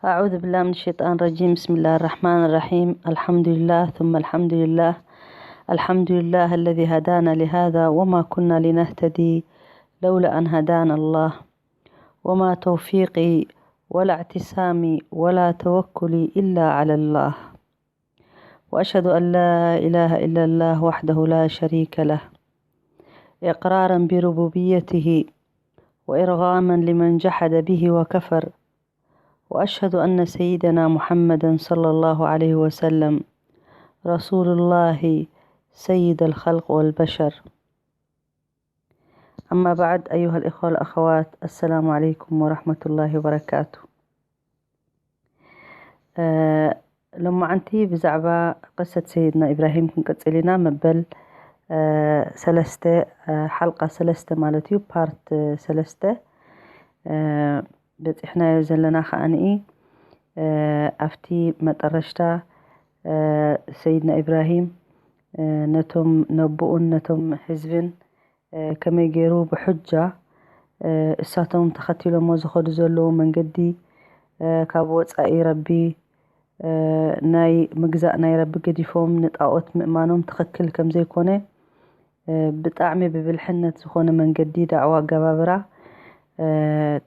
أعوذ بالله من الشيطان الرجيم. بسم الله الرحمن الرحيم. الحمد لله ثم الحمد لله. الحمد لله الذي هدانا لهذا وما كنا لنهتدي لولا أن هدانا الله. وما توفيقي ولا اعتصامي ولا توكلي إلا على الله. وأشهد أن لا إله إلا الله وحده لا شريك له، إقرارا بربوبيته وإرغاما لمن جحد به وكفر. وأشهد أن سيدنا محمدا صلى الله عليه وسلم رسول الله سيد الخلق والبشر. أما بعد، أيها الإخوة والأخوات، السلام عليكم ورحمة الله وبركاته. ሎማዓንቲ ብዛዕባ ቅሰት ሰይድና ኢብራሂም ክንቅፅል ኢና። መበል ሰለስተ፣ ሓልቃ ሰለስተ ማለት እዩ፣ ፓርት ሰለስተ በፂሕናዮ ዘለና ከዓኒ ኣብቲ መጠረሽታ ሰይድና ኢብራሂም ነቶም ነቦኡን ነቶም ህዝብን ከመይ ገይሩ ብሑጃ እሳቶም ተኸቲሎሞ ዝኸዱ ዘለዉ መንገዲ ካብ ወፃኢ ረቢ ናይ ምግዛእ ናይ ረቢ ገዲፎም ንጣዖት ምእማኖም ትኽክል ከም ዘይኮነ ብጣዕሚ ብብልሕነት ዝኾነ መንገዲ ዳዕዋ ኣገባብራ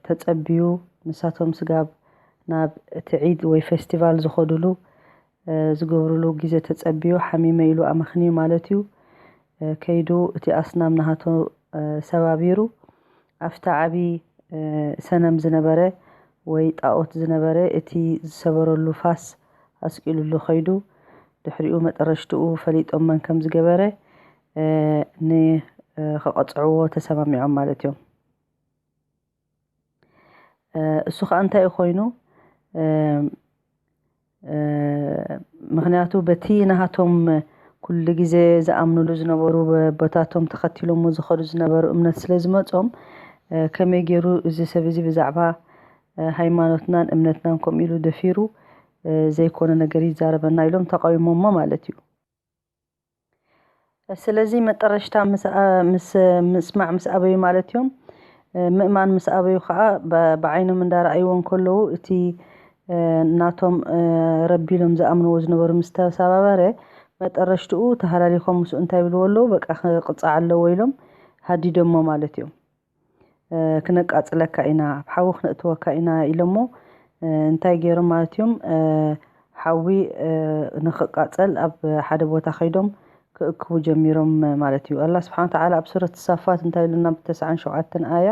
ተፀቢዩ ንሳቶም ስጋብ ናብ እቲ ዒድ ወይ ፌስቲቫል ዝኸዱሉ ዝገብሩሉ ግዜ ተፀቢዩ ሓሚመ ኢሉ ኣመኽንዩ ማለት እዩ። ከይዱ እቲ ኣስናም ናሃቶ ሰባቢሩ ኣብቲ ዓቢ ሰነም ዝነበረ ወይ ጣኦት ዝነበረ እቲ ዝሰበረሉ ፋስ ኣስቂሉሉ ከይዱ ድሕሪኡ መጠረሽትኡ ፈሊጦም መን ከም ዝገበረ ንኸቐፅዕዎ ተሰማሚዖም ማለት እዮም። እሱ ከዓ እንታይ እዩ ኮይኑ? ምክንያቱ በቲ ናሃቶም ኩሉ ግዜ ዝኣምኑሉ ዝነበሩ ቦታቶም ተኸቲሎሞ ዝኸዱ ዝነበሩ እምነት ስለ ዝመፆም ከመይ ገይሩ እዚ ሰብ እዚ ብዛዕባ ሃይማኖትናን እምነትናን ከምኡ ኢሉ ደፊሩ ዘይኮነ ነገር ይዛረበና ኢሎም ተቃዊሞሞ ማለት እዩ። ስለዚ መጠረሽታ ምስማዕ ምስ ኣበዩ ማለት እዮም። ምእማን ምስ ኣበዩ ከዓ ብዓይኖም እንዳረኣይዎ እንከለዉ እቲ ናቶም ረቢ ኢሎም ዝኣምንዎ ዝነበሩ ምስ ተሰባበረ መጠረሽትኡ ተሃላሊኾም ምስኡ እንታይ ይብልዎ ኣለዉ? በቃ ክቕፃዕ ኣለዎ ኢሎም ሃዲዶሞ ማለት እዮም። ክነቃፅለካ ኢና፣ ኣብ ሓዊ ክነእትወካ ኢና ኢሎሞ እንታይ ገይሮም ማለት እዮም? ሓዊ ንክቃፀል ኣብ ሓደ ቦታ ከይዶም ክእክቡ ጀሚሮም ማለት እዩ። ኣላ ስብሓን ተዓላ ኣብ ሱረት ሳፋት እንታይ ኢሉና? ብተስዓን ሸውዓተን ኣያ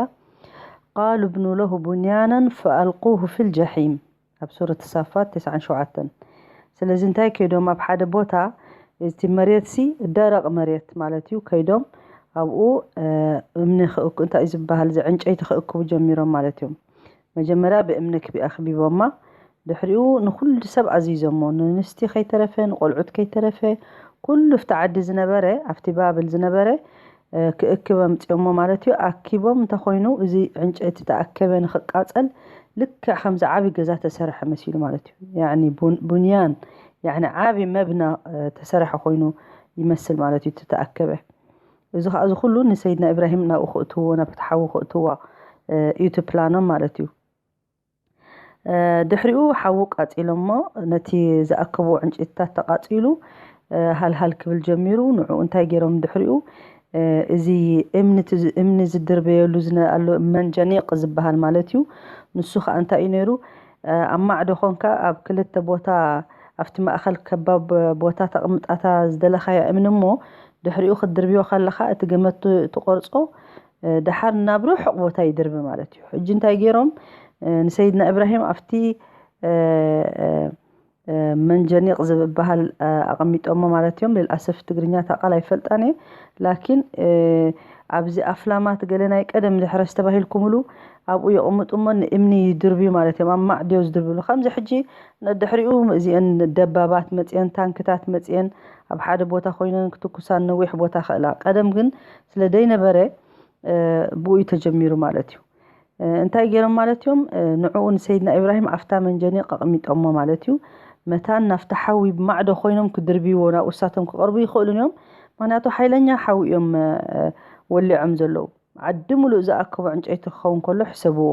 ቃሉ ብኑ ለሁ ቡንያናን ፈኣልቁሁ ፊል ጀሒም። ኣብ ሱረት ሳፋት ተስዓን ሸውዓተን። ስለዚ እንታይ ከይዶም ኣብ ሓደ ቦታ እቲ መሬት ሲ ደረቕ መሬት ማለት እዩ ከይዶም ኣብኡ እምኒ ክእኩ እንታይ እዩ ዝበሃል እዚ ዕንጨይቲ ክእክቡ ጀሚሮም ማለት እዮም። መጀመርያ ብእምኒ ክቢ ኣኽቢቦማ ድሕሪኡ ንኩሉ ሰብ ኣዚዞሞ ንንስቲ ከይተረፈ ንቆልዑት ከይተረፈ ኩሉ ኣብቲ ዓዲ ዝነበረ ኣብቲ ባብል ዝነበረ ክእክብ ኣምፅኦሞ ማለት እዩ። ኣኪቦም እንተኮይኑ እዚ ዕንጨይቲ ተኣከበ ንክቃፀል ልክዕ ከምዚ ዓብዪ ገዛ ተሰርሐ መሲሉ ማለት እዩ። ያኒ ቡን- ቡንያን ያኒ ዓብዪ መብና ተሰርሐ ኮይኑ ይመስል ማለት እዩ እቲ ተኣከበ። እዚ ከዓ እዚ ኩሉ ንሰይድና ኢብራሂም ናብኡ ክእትዎ ናብቲ ሓዊ ክእትዎ እዩ እቲ ፕላኖም ማለት እዩ። ድሕሪኡ ሓዊ ቃፂሎሞ ነቲ ዝኣከብዎ ዕንጨይትታት ተቃፂሉ ሃልሃል ክብል ጀሚሩ። ንዕኡ እንታይ ገይሮም ድሕሪኡ እዚ እምኒ ዝድርበየሉ ኣሎ መንጀኒቅ ዝበሃል ማለት እዩ። ንሱ ከዓ እንታይ እዩ ነይሩ? ኣብ ማዕዶ ኮንካ ኣብ ክልተ ቦታ ኣብቲ ማእኸል ከባብ ቦታ ተቕምጣታ ዝደለኻያ እምኒ እሞ ድሕሪኡ ክትድርብዮ ከለኻ እቲ ገመድ ትቆርፆ ደሓር ናብ ርሑቕ ቦታ ይድርቢ ማለት እዩ። ሕጂ እንታይ ገይሮም ንሰይድና እብራሂም ኣብቲ መንጀኒቕ ዝበሃል ኣቐሚጦሞ ማለት እዮም። ልልኣሰፍ ትግርኛ እታ ቃል ኣይፈልጣን እየ። ላኪን ኣብዚ ኣፍላማት ገለ ናይ ቀደም ድሕረስ ተባሂልኩምሉ ኣብኡ የቕምጡ እሞ ንእምኒ ይድርብዩ ማለት እዮም። ኣብ ማዕድዮ ዝድርብሉ ከምዚ ሕጂ ድሕሪኡ እዚአን ደባባት መፅየን ታንክታት መፅየን ኣብ ሓደ ቦታ ኮይነን ክትኩሳን ነዊሕ ቦታ ክእላ። ቀደም ግን ስለ ደይነበረ ብኡ እዩ ተጀሚሩ ማለት እዩ። እንታይ ገይሮም ማለት እዮም? ንዕኡ ንሰይድና ኢብራሂም ኣብታ መንጀኒቕ ኣቕሚጦሞ ማለት እዩ። መታን ናብቲ ሓዊ ብማዕዶ ኮይኖም ክድርብይዎ ናብኡ እሳቶም ክቐርቡ ይኽእሉን እዮም። ምክንያቱ ሓይለኛ ሓዊ እዮም ወሊዖም ዘለዉ። ዓዲ ሙሉእ ዝኣከቦ ዕንጨይቲ ክኸውን ከሎ ሕሰብዎ።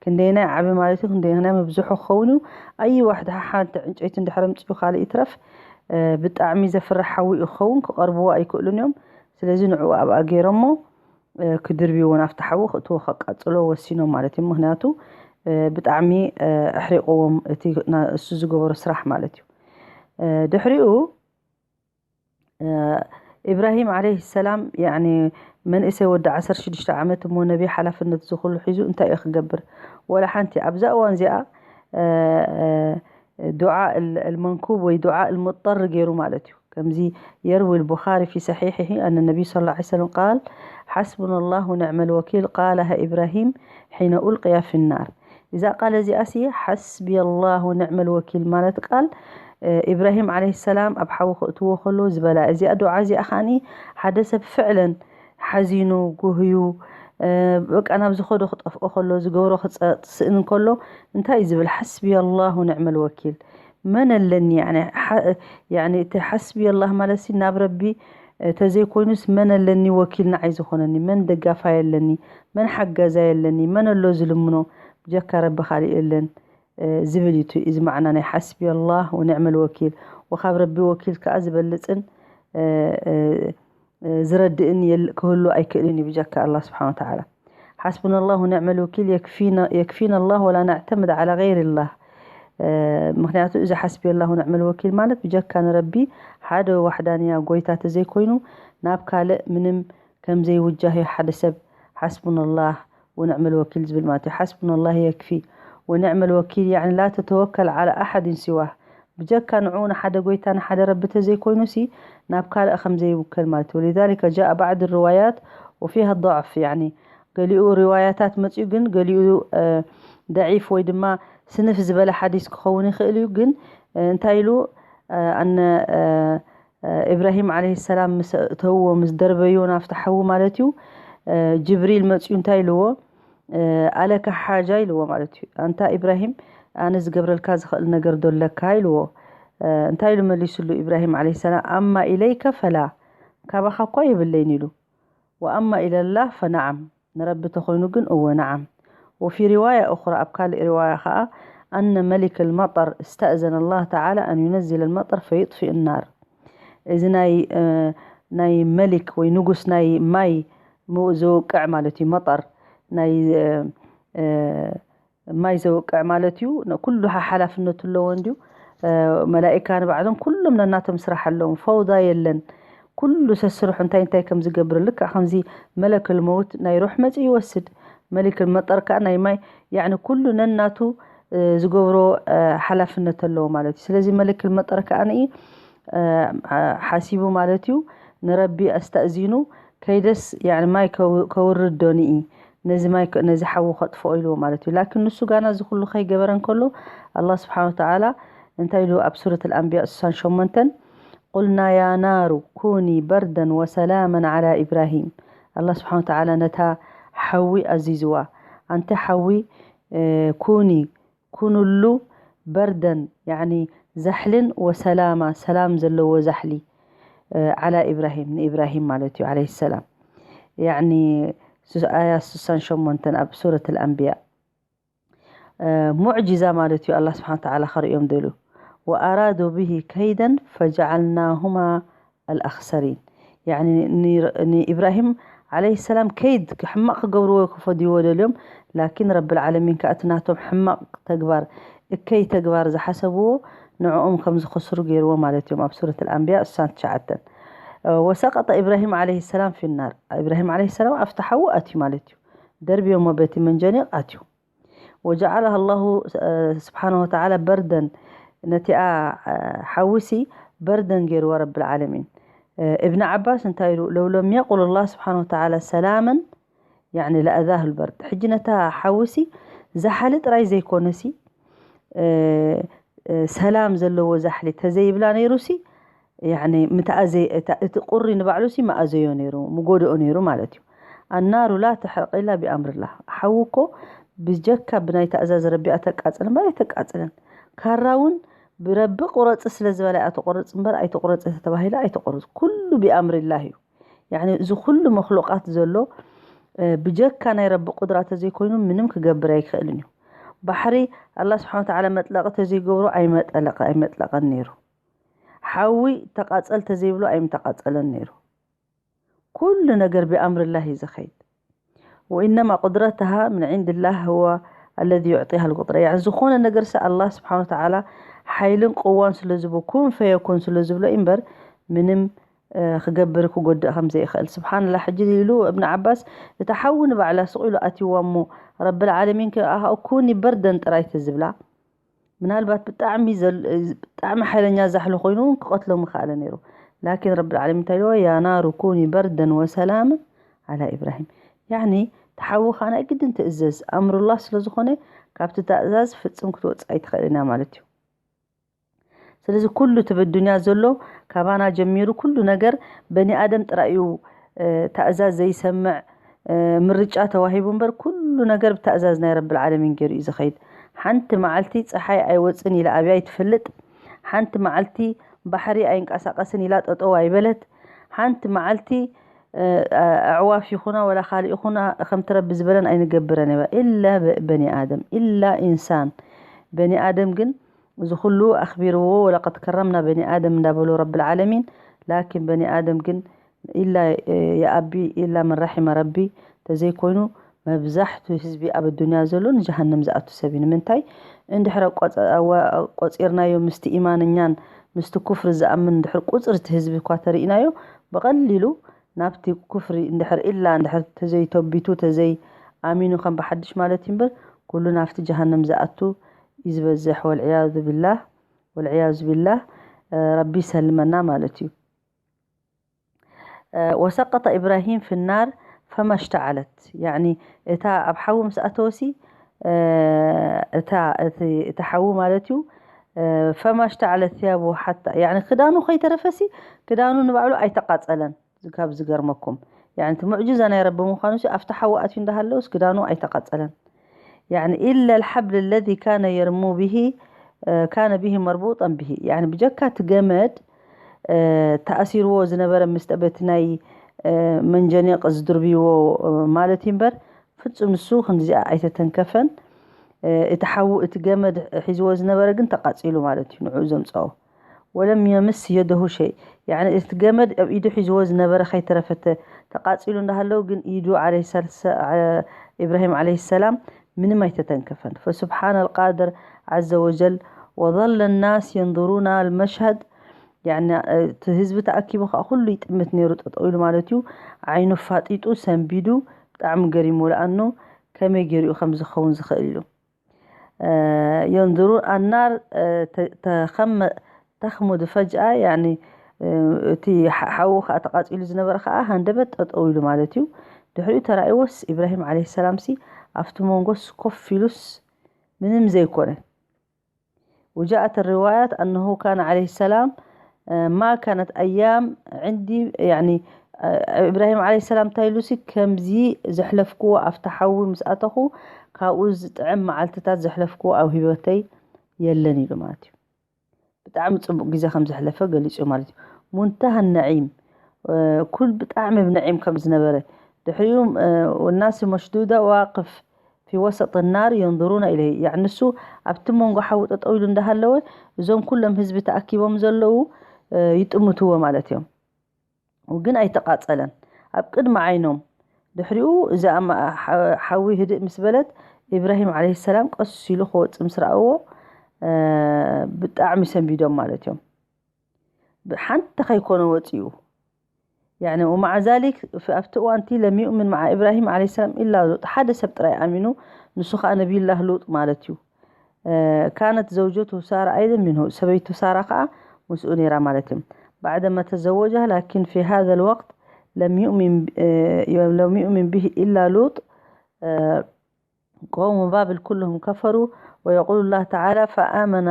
ክንደየናይ ዓቢ ማለት እዩ፣ ክንደየናይ ምብዝሑ ክኸውን እዩ። ኣይ ዋሕድ ሓንቲ ዕንጨይቲ እንድሕር ኣምጺኡ ካልእ ይትረፍ፣ እ፣ ብጣዕሚ ዘፍርሕ ሓዊ እዩ ክኸውን፣ ክቐርብዎ ኣይክእሉን እዮም። ስለዚ ንዕኡ ኣብኣ ገይሮሞ፣ እ፣ ክድርብይዎ ናብቲ ሓዊ ክእትዎ ከቃጽሎ ወሲኖም ማለት እዩ። ምኽንያቱ፣ እ፣ ብጣዕሚ፣ እ፣ ኣሕሪቕዎም እቲ ና-፣ እሱ ዝገበሮ ስራሕ ማለት እዩ። እ፣ ድሕሪኡ፣ እ፣ ኢብራሂም ዓለይሂ ሰላም፣ ያዕኒ፣ መንእሰይ ወዲ ዓሰርተ ሽዱሽተ ዓመት እሞ ነቢ ሓላፍነት ዝኹሉ ሒዙ እንታይ እዩ ክገብር? ወላ ሓንቲ። ኣብዛ እዋን እዚኣ፣ እ፣ እ፣ ዱዓ እል-፣ እልመንኩብ ወይ ዱዓ እልሙጠር ገይሩ ማለት እዩ። ከምዚ የርዊ البخاري في صحيحه أن النبي صلى الله عليه وسلم قال: حسبنا الله ونعم الوكيل قالها إبراهيم حين ألقي في النار. እዛ ቃል እዚኣሲ ሓስቢ ኣላህ ወኒዕመል ወኪል ማለት ቃል፣ እ፣ ኢብራሂም ዓለይሂ ሰላም ኣብ ሓዊ ክእትዎ ከሎ ዝበላ። እዚኣ ዱዓ እዚኣ ከኣኒ ሓደ ሰብ ፍዕለን ሓዚኑ፣ ጉህዩ፣ እ፣ በቃ ናብ ዝኸዶ ክጠፍኦ ከሎ፣ ዝገብሮ ክጸ-፣ ክስእን ከሎ እንታይ እዩ ዝብል? ሓስቢ ኣላህ ወኒዕመል ወኪል። መን ኣለኒ? ያኒ፣ ሓ-፣ ያኒ እቲ ሓስቢ ኣላህ ማለት ሲ ናብ ረቢ፣ እ፣ ተዘይኮይኑስ መን ኣለኒ ወኪል ንዓይ ዝኾነኒ? መን ደጋፋይ ኣለኒ? መን ሓጋዛይ ኣለኒ? መን ኣሎ ዝልምኖ? ብጀካ ረቢ ካልእ የለን፣ እ፣ ዝብል እዩ እቲ፣ እዚ መዓና ናይ ሓስቢ ኣላህ ወኒዕመል ወኪል። ወካብ ረቢ ወኪል ከኣ ዝበልጽን፣ እ፣ እ፣ እ፣ ዝረድእን የል-፣ ክህሉ ኣይክእልን እዩ ብጀካ ኣላህ ስብሓነ ወተዓላ። ሓስቡና ኣላህ ወኒዕመል ወኪል፣ የክፊና፣ የክፊና ኣላህ ወላ ነዕተምድ ዓላ ገይሪ ኣላህ። እ፣ ምኽንያቱ እዚ ሓስቢ ኣላህ ወኒዕመል ወኪል ማለት ብጀካ ንረቢ ሓደ ዋሕዳንያ ጎይታ ተዘይኮይኑ ናብ ካልእ ምንም ከም ዘይውጃህ እዩ ሓደ ሰብ ሓስቡና ኣላህ ወኒዕመል ወኪል ዝብል ማለት እዩ። ሓስቡና ኣላህ የክፊ ወኒዕመል ወኪል፣ ያዕኒ ላ ተተወከል ዓላ ኣሓድን ሲዋህ። ብጀካ ንዕኡ ንሓደ ጎይታ ንሓደ ረቢ ተዘይኮይኑሲ ናብ ካልእ ከም ዘይውከል ማለት እዩ። ولذلك جاء بعض الروايات وفيها ضعف، ያዕኒ ገሊኡ ሪዋያታት መጺኡ ግን ገሊኡ፣ እ፣ ደዒፍ ወይ ድማ ስንፍ ዝበለ ሓዲስ ክኸውን ይኽእል እዩ። ግን፣ እ፣ እንታይ ኢሉ፣ እ፣ ኣነ፣ እ፣ እ፣ ኢብራሂም ዓለይሂ ሰላም ምስ እተውዎ፣ ምስ ደርበዮ ናብቲ ሓዊ ማለት እዩ፣ እ፣ ጅብሪል መጺኡ እንታይ ኢልዎ? እ፣ ኣለከ ሓጃ ኢልዎ ማለት እዩ። ኣንታ ኢብራሂም፣ ኣነ ዝገብረልካ ዝኽእል ነገር ዶ ኣለካ? ኢልዎ። እ፣ እንታይ ኢሉ መሊሱሉ ኢብራሂም ዓለይሂ ሰላም? ኣማ ኢለይከ ፈላ፣ ካባኻ እኳ የብለይን ኢሉ። ወኣማ ኢለላህ ፈነዓም፣ ንረቢ ተኾይኑ ግን እወ፣ ነዓም። وفي رواية أخرى፣ ኣብ ካልእ ሪዋያ ኸኣ፣ أن ملك المطر استأذن الله تعالى أن ينزل المطر فيطفئ النار። እዚ ናይ፣ እ፣ ናይ መሊክ ወይ ንጉስ ናይ ማይ ም-፣ ዝውቅዕ ማለት እዩ። መጠር ናይ፣ እ፣ እ፣ ማይ ዘውቅዕ ማለት እዩ። ን-፣ ኩሉ ሓ-፣ ሓላፍነቱ ኣለዎ እንድዩ። እ፣ መላኢካ ንባዕሎም ኩሎም ነናቶም ስራሕ ኣለዎም። ፈውዳ የለን። ኩሉ ሰስርሑ እንታይ እንታይ ከም ዝገብር፣ ልክዕ ከምዚ መለክል መውት ናይ ሩሕ መጺኡ ይወስድ። መሊክል መጠር ከኣ ናይ ማይ፣ ያዕኒ ኩሉ ነናቱ፣ እ፣ ዝገብሮ፣ እ፣ ሓላፍነት ኣለዎ ማለት እዩ። ስለዚ መሊክል መጠር ከኣ ንኢ፣ እ፣ ሓ-፣ ሓሲቡ ማለት እዩ፣ ንረቢ ኣስተእዚኑ ከይደስ፣ ያዕኒ ማይ ከው-፣ ከውርድ ዶ ንኢ፣ ነዚ ማይ ከ-፣ ነዚ ሓዊ ከጥፍኦ ኢልዎ ማለት እዩ። ላኪን ንሱ ጋና እዚ ኩሉ ከይገበረ እንከሎ፣ ኣላህ ስብሓነ ወተዓላ እንታይ ኢሉ ኣብ ሱረት ኣልኣንብያ ስሳን ሸሞንተን፣ ቁልና ያ ናሩ ኩኒ በርደን ወሰላመን ዓላ ኢብራሂም። ኣላህ ስብሓነ ወተዓላ ነታ ሓዊ ኣዚዝዋ። ኣንቲ ሓዊ፣ እ፣ ኩኒ፣ ኩኑሉ በርደን፣ ያዕኒ ዛሕልን ወሰላማ፣ ሰላም ዘለዎ ዛሕሊ፣ እ፣ ዓላ ኢብራሂም፣ ንኢብራሂም ማለት እዩ፣ ዓለይሂ ሰላም። ያዕኒ ሱ-፣ ኣያ ስሳን ሸሞንተን ኣብ ሱረት ኣልኣንብያ። እ፣ ሙዕጂዛ ማለት እዩ፣ ኣላህ ስብሓነ ወተዓላ ከርእዮም ደልዩ። ወኣራዱ ብሂ ከይደን ፈጀዓልናሁማ ኣልኣኽሰሪን። ያዕኒ ኒ-፣ ንኢብራሂም ዓለይሂ ሰላም ከይድ ሕማቕ ክገብርዎ ክፈድይዎ ደልዮም፣ ላኪን ረብል ዓለሚን ከኣ እቲ ናቶም ሕማቕ ተግባር፣ እከይ ተግባር ዝሓሰብዎ ንዕኦም ከም ዝኸስሩ ገይርዎ ማለት እዮም። ኣብ ሱረት ኣልኣንብያ ስሳን ትሽዓተን። ወሰቀጠ ኢብራሂም ዓለይሂ ሰላም ፊናር። ኢብራሂም ዓለይሂ ሰላም ኣብቲ ሓዊ ኣትዩ ማለት እዩ። ደርብዮሞ በቲ መንጀኒቕ ኣትዩ። ወጀዓለሃ ኣላሁ፣ እ፣ ስብሓነ ወተዓላ በርደን፣ ነቲኣ፣ እ፣ ሓዊሲ በርደን ገይርዋ ረብል ዓለሚን። እ፣ እብኒ ዓባስ እንታይ ኢሉ? ለው ለም የቁል ኣላህ ስብሓነ ወተዓላ ሰላመን፣ ያዕኒ ለኣዛሁ ልበርድ። ሕጂ ነታ ሓዊሲ ዛሓሊ ጥራይ ዘይኮነሲ፣ እ፣ እ፣ ሰላም ዘለዎ ዛሕሊ ተዘይብላ ነይሩሲ፣ ያዕኒ ምትኣዘይ-፣ እታ-፣ እቲ ቁሪ ንባዕሉሲ መኣዘዮ ነይሩ፣ ምጎድኦ ነይሩ ማለት እዩ። ኣናሩ ላ ተሕረቕ ኢላ ቢኣምርላህ። ሓዊ እኮ ብጀካ ብናይ ትእዛዝ ረቢ ኣተቃጽል እምበር ኣይተቃጽልን። ካራ እውን ብረቢ ቁረጺ ስለ ዝበላ እያ ትቆርጽ እምበር ኣይትቁረጺ ተተባሂላ ኣይትቆርጽ። ኩሉ ቢኣምሪላህ እዩ። ያዕኒ እዚ ኩሉ መክሉቃት ዘሎ ብጀካ ናይ ረቢ ቁድራ ተዘይኮይኑ ምንም ክገብር ኣይክእልን እዩ። ባሕሪ ኣላ ስብሓን ተዓላ መጥለቒ ተዘይገብሮ ኣይመጠለቐ ኣይመጥለቐን ነይሩ። ሓዊ ተቓጸል ተዘይብሎ ኣይምተቓጸለን ነይሩ። ኩሉ ነገር ብኣምርላህ እዩ ዝኸይድ። ወኢነማ ቁድረትሃ ምን ዒንድላህ ህወ ኣለዚ ዩዕጢሃ ልቁድራ። ያዕ ዝኾነ ነገር ሲ ኣላህ ስብሓን ተዓላ ሓይልን ቅዋን ስለ ዝቦ ኩን ፈየኩን ስለ ዝብሎ እምበር ምንም ክገብር ክጎድእ ከም ዘይኽእል። ስብሓንላ ሕጂ ኢሉ እብን ዓባስ እታ ሓዊ ንባዕላ ስቕ ኢሉ ኣትይዋ እሞ ረብል ዓለሚን ከኣ ኩኒ በርደን ጥራይ ተዝብላ ምናልባት ብጣዕሚ ዘል- ብጣዕሚ ሓይለኛ ዛሕሊ ኮይኑ እውን ክቐትሎም ምኸኣለ ነይሩ። ላኪን ረብል ዓለሚን እንታይ ኢልዎ? ያ ናሩ ኩኒ በርደን ወሰላምን ዓላ ኢብራሂም። ያዕኒ ተሓዊ ከዓ ናይ ግድን ትእዘዝ ኣምሩላህ ስለ ዝኾነ ካብቲ ተእዛዝ ፍጽም ክትወፅእ ኣይትኽእል ኢና ማለት እዩ። ስለዚ ኩሉ እቲ ብዱንያ ዘሎ ካባና ጀሚሩ ኩሉ ነገር በኒ ኣደም ጥራይ እዩ ታእዛዝ ዘይሰምዕ ምርጫ ተዋሂቡ እምበር ኩሉ ነገር ብታእዛዝ ናይ ረብል ዓለሚን ገይሩ እዩ ዝኸይድ። ሓንቲ መዓልቲ ፀሓይ ኣይወፅን ኢላ ኣብያ ኣይትፈልጥ። ሓንቲ መዓልቲ ባሕሪ ኣይንቀሳቀስን ኢላ ጠጠው ኣይበለት። ሓንቲ መዓልቲ ኣዕዋፍ ይኹና ወላ ካልእ ይኹና ከምቲ ረቢ ዝበለን ኣይንገብረን እባ ኢላ በኒ ኣደም ኢላ ኢንሳን በኒ ኣደም ግን እዚ ኩሉ ኣኽቢርዎ ወለቀድ ከረምና በኒ ኣደም እንዳበሉ ረብል ዓለሚን ላኪን በኒ ኣደም ግን ኢላ የኣቢ ኢላ ምን ረሒመ ረቢ ተዘይኮይኑ መብዛሕቱ ህዝቢ ኣብ ኣዱንያ ዘሎ ንጀሃነም ዝኣቱ ሰብ እዩ ንምንታይ እንድሕረ ቆፂርናዮ ምስቲ ኢማንኛን ምስቲ ኩፍሪ ዝኣምን እንድሕር ቁፅሪ እቲ ህዝቢ እኳ ተርኢናዮ ብቐሊሉ ናብቲ ኩፍሪ እንድሕር ኢላ እንድሕር ተዘይተቢቱ ተዘይ ኣሚኑ ከም ብሓድሽ ማለት እዩ እምበር ኩሉ ናብቲ ጀሃነም ዝኣቱ እዩ ዝበዝሕ ወልዕያዙ ቢላህ ወልዕያዙ ቢላህ ረቢ ይሰልመና ማለት እዩ ወሰቀጠ ኢብራሂም ፍናር ፈማ ሽተዓለት ያኒ እታ ኣብ ሓዊ ምስ ኣተወሲ እታ እቲ ሓዊ ማለት እዩ ፈማ ሽተዓለት ያቡ ሓታ ያኒ ክዳኑ ከይተረፈሲ ክዳኑ ንባዕሉ ኣይተቃጸለን ካብ ዝገርመኩም ያኒ እቲ ሙዕጅዛ ናይ ረቢ ምዃኑ ሲ ኣብቲ ሓዊ ኣትዩ እንዳሃለውስ ክዳኑ ኣይተቃጸለን ያኒ ኢላ الحبل الذي كان يرمو به كان به مربوطا به ያኒ ብጀካ እቲ ገመድ ተኣሲርዎ ዝነበረ ምስ በቲ ናይ መንጀኒቕ ዝድርብይዎ ማለት እዩ እምበር ፍጹም ንሱ ክንዚኣ ኣይተተንከፈን እቲ ሓዊ እቲ ገመድ ሒዝዎ ዝነበረ ግን ተቃጺሉ ማለት እዩ ንዕኡ ዘምፀኦ ወለም የምስ የደሁ ሸይ ያኒ እቲ ገመድ ኣብ ኢዱ ሒዝዎ ዝነበረ ከይተረፈ ተቃጺሉ እንዳሃለው ግን ኢዱ ኢብራሂም ዓለይሂ ሰላም ምንም ኣይተተንከፈን فسبحان القادر عز وجل وظل الناس ينظرون المشهد ያኒ እቲ ህዝቢ ተኣኪቡ ከዓ ኩሉ ይጥምት ነይሩ ጠጠው ኢሉ ማለት እዩ ዓይኑ ፋጢጡ ሰንቢዱ ብጣዕሚ ገሪሙ ለኣኑ ከመይ ገይሩ ከም ዝኸውን ዝኽእል ኢሉ ينظرون النار تخمد فجأة يعني እቲ ሓዊ ከዓ ተቃፂሉ ዝነበረ ከዓ ሃንደበት ጠጠው ኢሉ ማለት እዩ ድሕሪኡ ተራእይዎስ ኢብራሂም ዓለ ሰላም ሲ ኣብቲ መንጎስ ኮፍ ኢሉስ ምንም ዘይኮነ وجاءت الروايات أنه كان عليه السلام ما كانت أيام عندي يعني إبراهيم عليه السلام እንታይ ኢሉ ሲ ከምዚ ዘሕለፍክዎ ኣብቲ ሓዊ ምስ ኣተኹ ካብኡ ዝጥዕም መዓልትታት ዘሕለፍክዎ ኣብ ህይወተይ የለን ኢሉ ማለት እዩ ብጣዕሚ ፅቡቅ ግዜ ከም ዘሕለፈ ገሊፁ ማለት እዩ منتهى النعيم ኩል ብጣዕሚ ብነዒም ከም ዝነበረ ድሕሪኡ والناس مشدودة واقف في وسط النار ينظرون إليه يعني ንሱ ኣብቲ መንጎ ሓዊ ጠጠው ኢሉ እንዳሃለወ እዞም ኩሎም ህዝቢ ተኣኪቦም ዘለዉ ይጥምትዎ ማለት እዮም ግን ኣይተቃጸለን ኣብ ቅድሚ ዓይኖም ድሕሪኡ እዛ ሓዊ ህድእ ምስ በለት ኢብራሂም ዓለይሂ ሰላም ቀስ ኢሉ ክወጽእ ምስ ረኣዎ ብጣዕሚ ሰንቢዶም ማለት እዮም ሓንቲ ከይኮነ ወፂኡ يعني ومع ذلك ኣብቲ እዋንቲ لم يؤمن مع إبراهيم عليه السلام إلا لوط ሓደ ሰብ ጥራይ ኣሚኑ ንሱ ከዓ ነቢዩላህ ሉጥ ማለት እዩ كانت زوجته سارة أيضا منه ሰበይቱ ሳራ ከዓ ምስኡ ነይራ ማለት እዩ بعدما تزوجها لكن في هذا الوقت لم يؤمن لم يؤمن به إلا لوط قوم بابل كلهم كفروا ويقول الله تعالى فآمن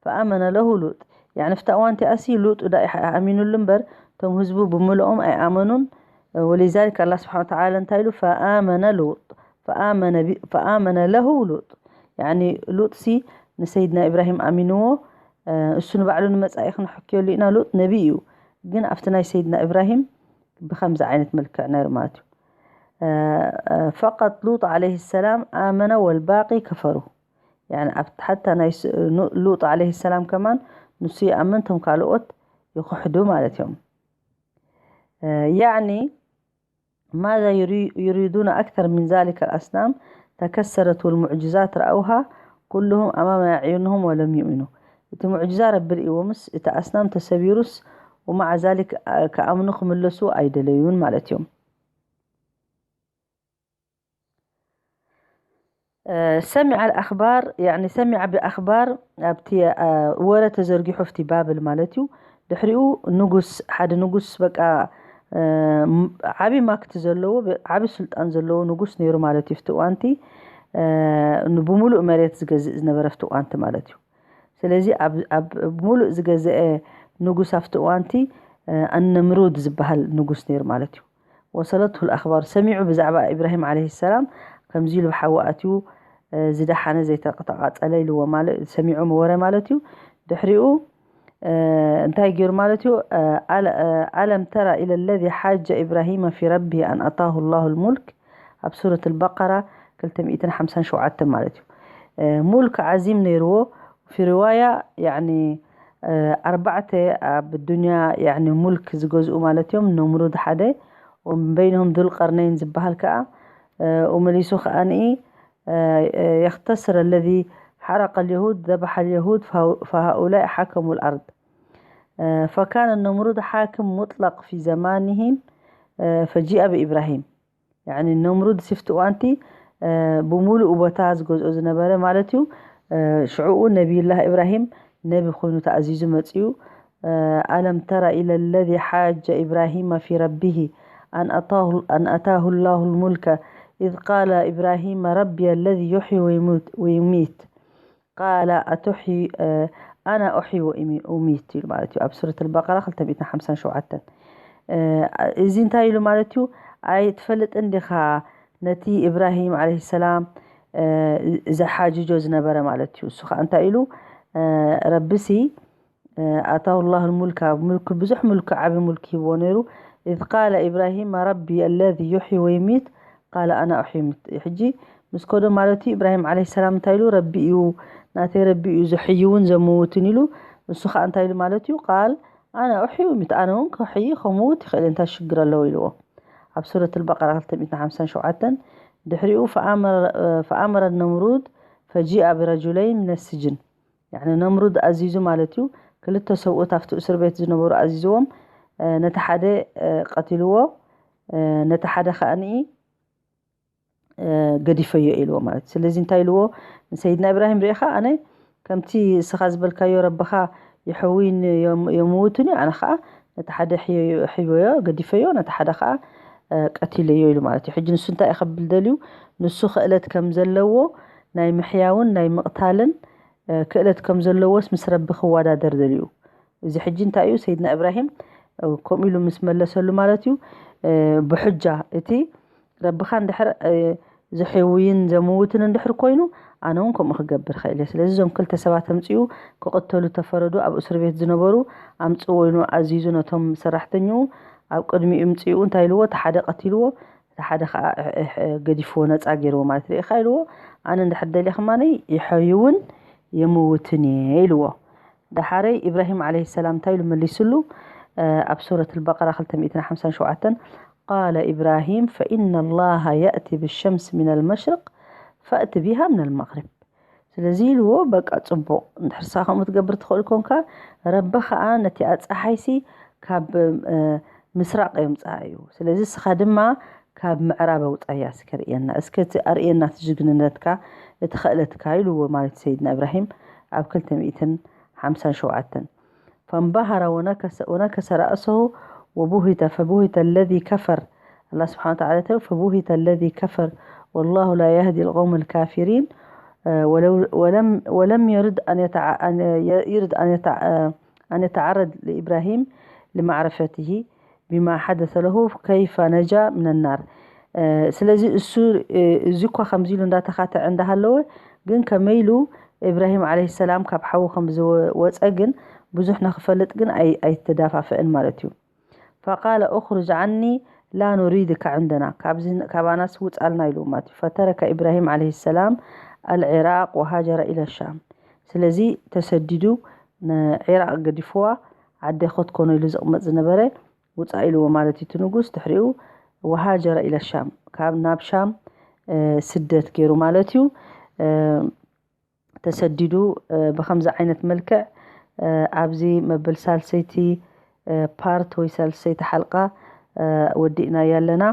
فآمن له لوط يعني ፍታ እዋን እቲኣሲ ሉጥ ዳ ኣሚኑሉ እምበር እቶም ህዝቡ ብምልኦም ኣይኣመኑን ولذلك الله سبحانه وتعالى እንታይ ኢሉ فآمن لوط فآمن, فآمن له لوط يعني ሉጥ ሲ ንሰይድና ኢብራሂም ኣሚንዎ እሱ ንባዕሉ ንመጻኢ ክንሕክየሉ ኢና ሉጥ ነቢ እዩ ግን ኣብቲ ናይ ሰይድና ኢብራሂም ብከምዚ ዓይነት መልክዕ ነይሩ ማለት እዩ ፈቀጥ ሉጥ ዓለይሂ ሰላም ኣመነ ወልባቂ ከፈሩ። ያኒ ኣብቲ ሓታ ናይ ስ- ኑ- ሉጥ ዓለይሂ ሰላም ከማን ንሱ ይኣምን፣ ቶም ካልኦት ይኽሕዱ ማለት እዮም። ያኒ ማذا يري- يريدون أكثر من ذلك الأصنام تكسرت والمعجزات رأوها كلهم أمام أعينهم ولم يؤمنوا። እቲ ሙዕጅዛ ረቢ ርእይዎምስ እቲ ኣስናም ተሰቢሩስ ومع ذلك ክኣምኑ ክምለሱ ኣይደለዩን ማለት እዮም። ሰሚዐ ኣልኣኽባር ያኒ ሰሚዐ ብኣኽባር ኣብቲ ወረ ተዘርጊሑ ኣብቲ ባብል ማለት እዩ። ድሕሪኡ ንጉስ ሓደ ንጉስ በቃ ዓቢ ማክቲ ዘለዎ ዓቢ ስልጣን ዘለዎ ንጉስ ነይሩ ማለት እዩ። ኣብቲ እዋንቲ ብሙሉእ መሬት ዝገዝእ ዝነበረ ኣብቲ እዋንቲ ማለት እዩ። ስለዚ ኣብ ሙሉእ ዝገዘአ ንጉስ ኣብቲ እዋንቲ ኣነምሩድ ዝበሃል ንጉስ ነይሩ ማለት እዩ። ወሰለትሁ ኣኽባር ሰሚዑ ብዛዕባ ኢብራሂም ዓለይሂ ሰላም ከምዚ ኢሉ ብሓዊ ኣትዩ ዝደሓነ ዘይተቃጸለ ኢልዎ ማለት ሰሚዑ ወረ ማለት እዩ። ድሕሪኡ እንታይ ገይሩ ማለት እዩ? ኣለም ተራ ኢለ ለዚ ሓጀ ኢብራሂመ ፊ ረቢ ኣን ኣታሁ ላሁ ልሙልክ ኣብ ሱረት ልበቀራ ክልተ ሚእትን ሓምሳን ሸውዓተን ማለት እዩ። ሙልክ ዓዚም ነይርዎ። ፊ ሪዋያ ያኒ ኣርባዕተ ኣብ ዱንያ ያኒ ሙልክ ዝገዝኡ ማለት እዮም። ነምሩድ ሓደ ወበይንሁም ذوالقرنين ዝበሃል ከዓ ومليسو خأنئي يختصر الذي حرق اليهود ذبح اليهود فهؤلاء حكموا الأرض فكان النمرود حاكم مطلق في زمانهم فجيء بإبراهيم يعني النمرود سفت وانتي بملؤ بوتا ዝገዝኦ ዝነበረ ማለት እዩ። ሽዑኡ ነቢዩላህ ኢብራሂም ነቢ ኮይኑ ተኣዚዙ መፅኡ። ألم تر إلى الذي حاج إبراهيم في ربه أن أتاه, أن أتاه الله الملك إذ قال إبراهيم ربي الذي يحيي ويميت, ويميت قال أتحيي أنا أحيي وأميت ማለት እዩ። ኣብ ሱረት ኣልበቀራ ክልተ ሚእትን ሓምሳን ሸውዓተን። እዚ እንታይ ኢሉ ማለት እዩ? ኣይትፈልጥን ዲኻ ነቲ ኢብራሂም ዓለይሂ ሰላም ዝሓጅጆ ዝነበረ ማለት እዩ። እሱ ከዓ እንታይ ኢሉ? ረብሲ ኣታሁ ላሁ ልሙልካ ሙልክ ብዙሕ ሙልክ ዓቢ ሙልክ ሂብዎ ነይሩ። إذ قال إبراهيم ربي الذي يحيي ويميت قال أنا أحيي وأميت ሕጂ ምስ ከዶ ማለት እዩ። ኢብራሂም ዓለይሂ ሰላም እንታይ ኢሉ? ረቢ እዩ ናተይ ረቢ እዩ ዝሕይውን ዘምውትን ኢሉ። እሱ ከዓ እንታይ ኢሉ ማለት እዩ? ቃል ኣነ ኡሕዩ ሚት ኣነ እውን ክሕይ ከምውት ይኽእል እንታይ ሽግር ኣለዎ ኢልዎ ኣብ ሱረት ልበቀራ ክልተ ሚእትን ሓምሳን ሸውዓተን። ድሕሪኡ ፈኣመረ ነምሩድ ፈጂኣ ብረጁለይን ምነ ስጅን ያኒ ነምሩድ ኣዚዙ ማለት እዩ። ክልተ ሰብኡት ኣብቲ እስር ቤት ዝነበሩ ኣዚዝዎም ነቲ ሓደ ቀትልዎ ነቲ ሓደ ከኣኒ ገዲፈዮ ኢልዎ ማለት እዩ። ስለዚ እንታይ ኢልዎ ንሰይድና ኢብራሂም ሪኢኻ ኣነ ከምቲ እስኻ ዝበልካዮ ረብኻ ይሕውይን የምውትን እዩ ኣነ ከዓ ነቲ ሓደ ሕይወዮ ገዲፈዮ ነቲ ሓደ ከዓ ቀቲለዮ ኢሉ ማለት እዩ። ሕጂ ንሱ እንታይ ከብል ደልዩ ንሱ ክእለት ከም ዘለዎ ናይ ምሕያውን ናይ ምቕታልን ክእለት ከም ዘለዎስ ምስ ረቢ ክወዳደር ደልዩ። እዚ ሕጂ እንታይ እዩ ሰይድና እብራሂም ከምኡ ኢሉ ምስ መለሰሉ ማለት እዩ ብሑጃ እቲ ረብኻ እንድሕር ዝሕውይን ዘምውትን እንድሕር ኮይኑ ኣነ እውን ከምኡ ክገብር ኽእል እየ። ስለዚ እዞም ክልተ ሰባት ኣምፅኡ ክቕተሉ ተፈረዱ። ኣብ እስር ቤት ዝነበሩ ኣምፅዎ ኢሉ ኣዚዙ ነቶም ሰራሕተኛኡ ኣብ ቅድሚኡ ምፅኡ እንታይ ኢልዎ እቲ ሓደ ቀቲልዎ እቲ ሓደ ከዓ ገዲፍዎ ነፃ ገይርዎ ማለት ርኢኻ ኢልዎ ኣነ እንድሕር ደልየ ከማነይ ይሕይውን የምውትን እየ ኢልዎ። ደሓረይ ኢብራሂም ዓለይሂ ሰላም እንታይ ኢሉ መሊስሉ? ኣብ ሱረት ኣልበቀራ ክልተ ሚእትን ሓምሳን ሸውዓተን ቃለ ኢብራሂም ፈኢነ ላሃ የእቲ ብሸምስ ሚነል መሽርቅ ፈእቲ ቢሃ ሚነል መቅሪብ። ስለዚ ኢልዎ በቃ ፅቡቕ እንድሕርሳ ከምኡ ትገብር ትኽእል ኮንካ ረቢ ከዓ ነቲኣ ፀሓይሲ ካብ ምስራቕ የምፅኣ እዩ። ስለዚ እስኻ ድማ ካብ ምዕራብ ኣውፃያ እስከ ርእየና እስከ እቲ ኣርእየና እቲ ጅግንነትካ እቲ ኽእለትካ ኢልዎ ማለት ሰይድና እብራሂም ኣብ ክልተ ሚእትን ሓምሳን ሸውዓተን فانبهر ونكس, ونكس رأسه وبهت فبهت الذي كفر الله سبحانه وتعالى فبهت الذي كفر والله لا يهدي القوم الكافرين ولو ولم ولم يرد أن يتع أن يرد أن يتع أن يتعرض لإبراهيم لمعرفته بما حدث له كيف نجا من النار ስለዚ እሱ እዚ እኳ ከምዚ ኢሉ እንዳተኻተዐ እንዳሃለወ ግን ከመይ ኢሉ ኢብራሂም ዓለይሂ ሰላም ካብ ሓዊ ከም ዝወፀ ግን ብዙሕ ንክፈልጥ ግን ኣይተዳፋፍእን ማለት እዩ። فقال اخرج عني لا نريدك عندنا، ካብዚ ካባናስ ውጻልና ኢሉ ማለት እዩ። فترك إبراهيم عليه السلام العراق وهاجر إلى الشام። ስለዚ ተሰዲዱ ንዒራቕ ገዲፍዋ ዓዲ ኮትኮኖ ኢሉ ዝቕመጥ ዝነበረ ውጻእ ኢልዎ ማለት እዩ እቲ ንጉስ። ድሕሪኡ وهاجر إلى الشام፣ ካብ ናብ ሻም ስደት ገይሩ ማለት እዩ። ተሰዲዱ ብከምዚ ዓይነት መልክዕ ኣብዚ መበል ሳልሰይቲ ፓርት ወይ ሳልሰይቲ ሓልቃ ወዲእናያ ኣለና።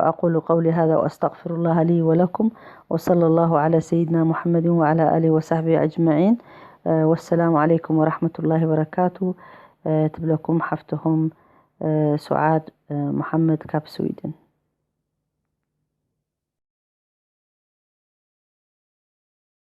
أقول قولي هذا وأستغفر الله لي ولكم، وصلى الله على سيدنا محمد وعلى آله وصحبه أجمعين. والسلام عليكم ورحمة الله وبركاته. ትብለኩም ሓፍትኹም ሱዓድ መሓመድ ካብ ስዊድን።